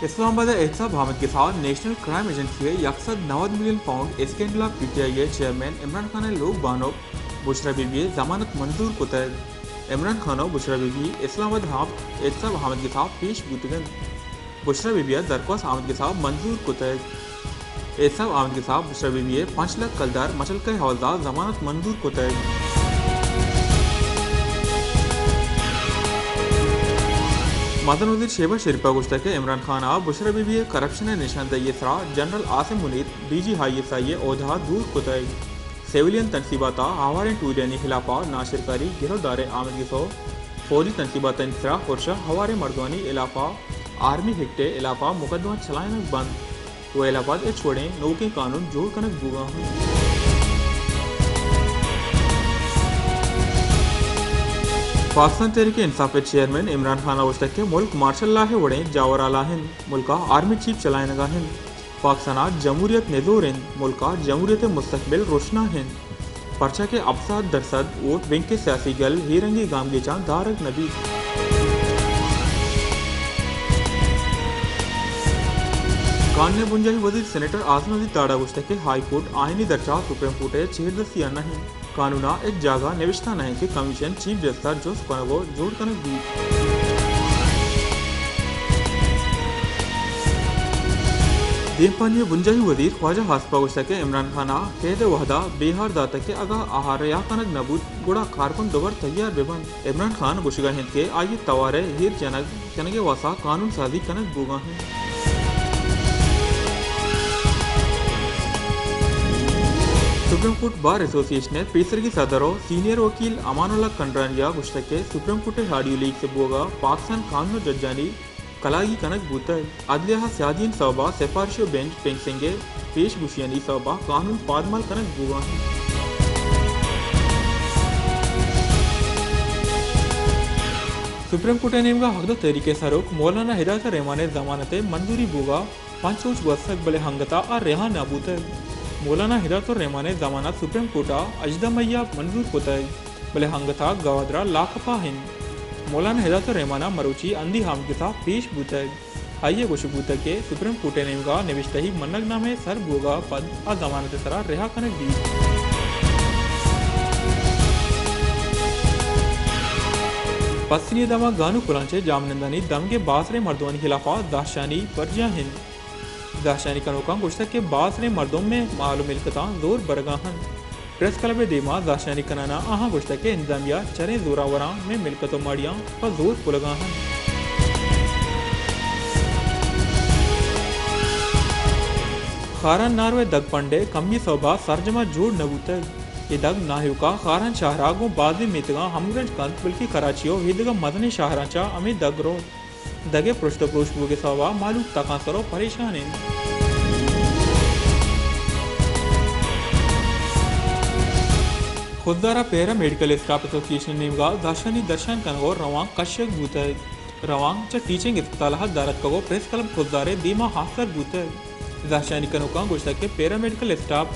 اسلام آباد ء احتساب آمدگس ء نیشنل کرائم ایجنسی ء یک سد نود ملین پاؤنڈ اسکینڈل ء پی ٹی آئی ء چیئرمین عمران خان ء لوگ بانک بشرا بی بی ء ضمانت منظور کتگ۔ عمران خان ء بشرا بی بی اسلام آباد ء احتساب آمدگس ء پیش بوتگ انت۔ بشرا بی بی ء درخواست آمدگس ء منظور کتگ۔ احتساب آمدگس ء بشرا بی بی ء پنچ لکھ کلدار مچلکہ ء عوض ء ضمانت منظور کتگ۔ مزن وزیر شہباز شریف ء گوشتگ کہ عمران خان ء بشرا بی بی ء کرپشن ء نشاندہی ء سرا general Asim Munir D G I S I ء عہدہ ء دور کتگ۔ سویلین تنصیبات ء ہواریں ٹولیانی ہلاپ ء ناشرکاری گرودار ء آمدگس ء فوجی تنصیباتانی سرا ہرش ء ہواریں مردمانی ہلاپ ء آرمی ایکٹ ء ہلاپ ء مقدمہ چلائینگ بنت۔ ویل آباد ء ہچ وڑیں نوکیں قانون جوڑ کنگ بوگا انت۔ پاکستان تحریک انصاف ء چیئرمین عمران خان ء گوشتگ کہ ملک مارشل لاء ء وڑیں جاور ء لاہ انت، ملک ء آرمی چیف چلائینگ ء انت، پاکستان ء جمہوریت نزور انت، ملک ء جمہوریت ء مستقبل روشنا انت۔ پرچا کہ ہپت سد درسد ووٹ بینک ء سیاسی گل اے رنگیں گامگیجاں دارگ نہ بیت۔ قانون ء بنجاہی وزیر سینیٹر اعظم عزیز تاڑا گوشتگ کہ ہائی کورٹ آئینی درچہ سپریم کورٹ ء چیردستی ء نہ انت۔ قانون ء ہچ جاگہ نوشتہ نہ انت کہ کمیشن چیف جسٹس ء جست کنگ ء جوڑ کنگ بیت۔ دیمپانی ء بنجاہی وزیر خواجہ آصف ء گوشتگ کہ عمران خان ء قید ء وھد ء بے ہار داتگ کہ اگاں آ رہا کنگ نہ بوت گڑا کارکن دوبر تیار بہ بنت۔ عمران خان گوشگ ء انت کہ آئی ء توار ء ایر جنگ، جنگ ء واستہ قانون سازی کنگ بوگ ء انت۔ سپریم کورٹ بار ایسوسی ایشن ء پیسرگی صدر ء سینئر وکیل امان اللہ کنڈرانی ء گوشتگ کہ سپریم کورٹ ء آڈیو لیکس ء بوگ ء پاکستان قانون ء ججانی کلاگی کنگ بوتگ۔ عدلیہ ء سیادی ء سوب ء سفارشی ء بنچ فنسنگ ء پیش گوشیانی سوب ء قانون پادمال کنگ بوگ ء انت۔ سپریم کورٹ ء نیمگ ء حق دو تحریک ء سروک مولانا ہدایت الرحمان ء ضمانت ء منظوری بوگ ء پنچ روچ گوستگ، بلے انگت ء آ رہا نہ بوتگ۔ مولانا ہدایت الرحمان ء ضمانت سپریم کورٹ ء ہژدہ مئی ء منظور کتگ، بلے انگت ء گوادر ء لاک اپ ء انت۔ مولانا ہدایت الرحمان ء مروچی ہندی آمدگس ء پیش بوتگ۔ آئی ء گوشگ بوتگ کہ سپریم کورٹ ء نیمگ ء نبشتہی منگ نامہ ء سر بوگ ء پد آ ضمانت ء سرا رہا کنگ بیت۔ پسنی ء دمگ گانو کلانچ ء جاہمنندانی دمگ ء بازریں مردمانی ہلاف ء زہرشانی برجاہ انت۔ زہرشانی کنوکاں گوشتگ کہ بازریں مردم ء مال ء ملکتاں زور برگ ء انت۔ پریس کلب ء دیما زہرشانی کنان ء آہاں گوشتگ کہ انتظامیہ چریں زوراوراں مئے ملکت ء ماڑیاں پہ زور پلگ ء انت۔ خاران نارو ء دگ پنڈ ء کمی ء سوب ء سرجم ء جوڑ نہ بوتگ۔ اے دگ ناہیوک ء خاران شہر ء گوں بازیں میتگاں ہمگرنچ کنت، بلکیں کراچی ء ایدگہ مزنیں شہراں چہ ہمے دگ روت۔ دگ ء پرشت ء پروش بوگ ء سوب ء مہلوک تکانسر ء پریشان انت۔ خضدار ء پیرا میڈیکل اسٹاف ایسوسی ایشن ء نیمگ ء زہرشانی درشان کنگ ء روانک کشگ بوتگ۔ روانک چہ ٹیچنگ اسپتال ء در اتکگ ء پریس کلب خضدار ء دیما آسر بوتگ۔ زہرشانی کنوکاں گوشتگ کہ پیرا میڈیکل اسٹاف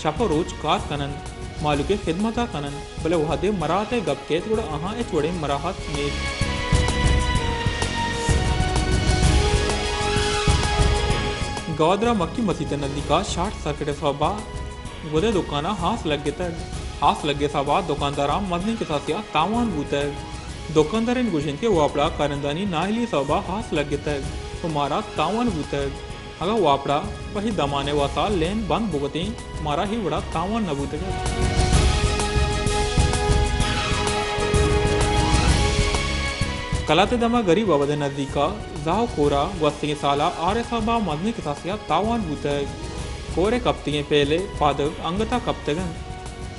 شپ ء روچ کار کن انت، مہلوک ء خدمت ء کن انت، بلے وہدے مراعات ء گپ کیت گڑا آہاں ہچ وڑیں مراعات نیست۔ گوادر ء مکی مسیت ء نزیک ء شارٹ سرکٹ ء سوب ء گد ء دکان ء ہاس لگتگ۔ ہاس لگ ء سوب ء دکانداراں مزنیں کساسے ء تاوان بوتگ۔ دکاندارانی گوش انت کہ واپڈا کارندہانی نااہلی ء سوب ء ہاس لگتگ ء مارا تاوان بوتگ۔ اگاں واپڈا پہ اے دمان ء واستہ لین بند بوتیں، مارا اے وڑا تاوان نہ بوتگ ات۔ کلات ء دمگ گریب آباد ء نزیک ء زاہ ء کور ء گوستگیں سال ء آر ء سوب ء مزنیں کساسے ء تاوان بوتگ۔ کور ء کپتگیں پیل ء پادگ انگت ء کپتگ انت۔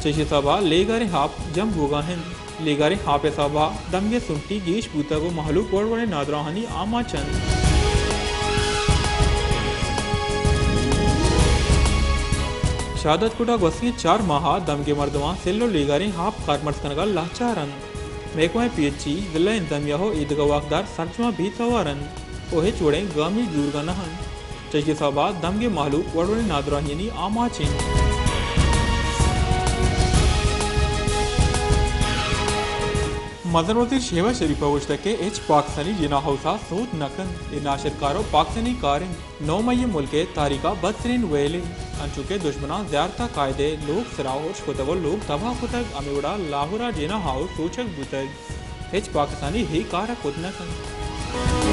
چہ ایشی ء سوب ء لیگاریں آپ جم بوگ ء انت۔ لیگاریں آپ ء سوب ء دمگ ء سنٹی گیش بوتگ ء مہلوک وڑ وڑیں نادراہانی آماچ انت۔ شہداد کوٹ ء گوستگیں چار ماہ ء دمگ ء مردماں سل ء لیگاریں آپ کارمرز کنگ ء لاچار انت۔ محکمہ پی ایچ ای، ضلع انتظامیہ ء ایدگہ واکدار سرجم ء بے توار انت ء ہچ وڑیں گامی زورگ ء نہ انت۔ چہ ایشی ء سوب ء دمگ ء مہلوک وڑ وڑیں نادراہیانی آماچ انت۔ مزن وزیر شہباز شریف ء گوشتگ کہ ہچ پاکستانی جناح ہاؤس ء سوت نہ کنت، اے ناشرکار ء پاکستانی کار انت۔ نو مئی ء ملک ء تاریخ ء بدترین ویل انت، انچو کہ دشمناں زیارت ء قائد ء لوگ سرا ارش کتگ ء لوگ تباہ کتگ، ہمے وڑا لاہور ء جناح ہاؤس سوچگ بوتگ، ہچ پاکستانی اے کار ء کت نہ کنت۔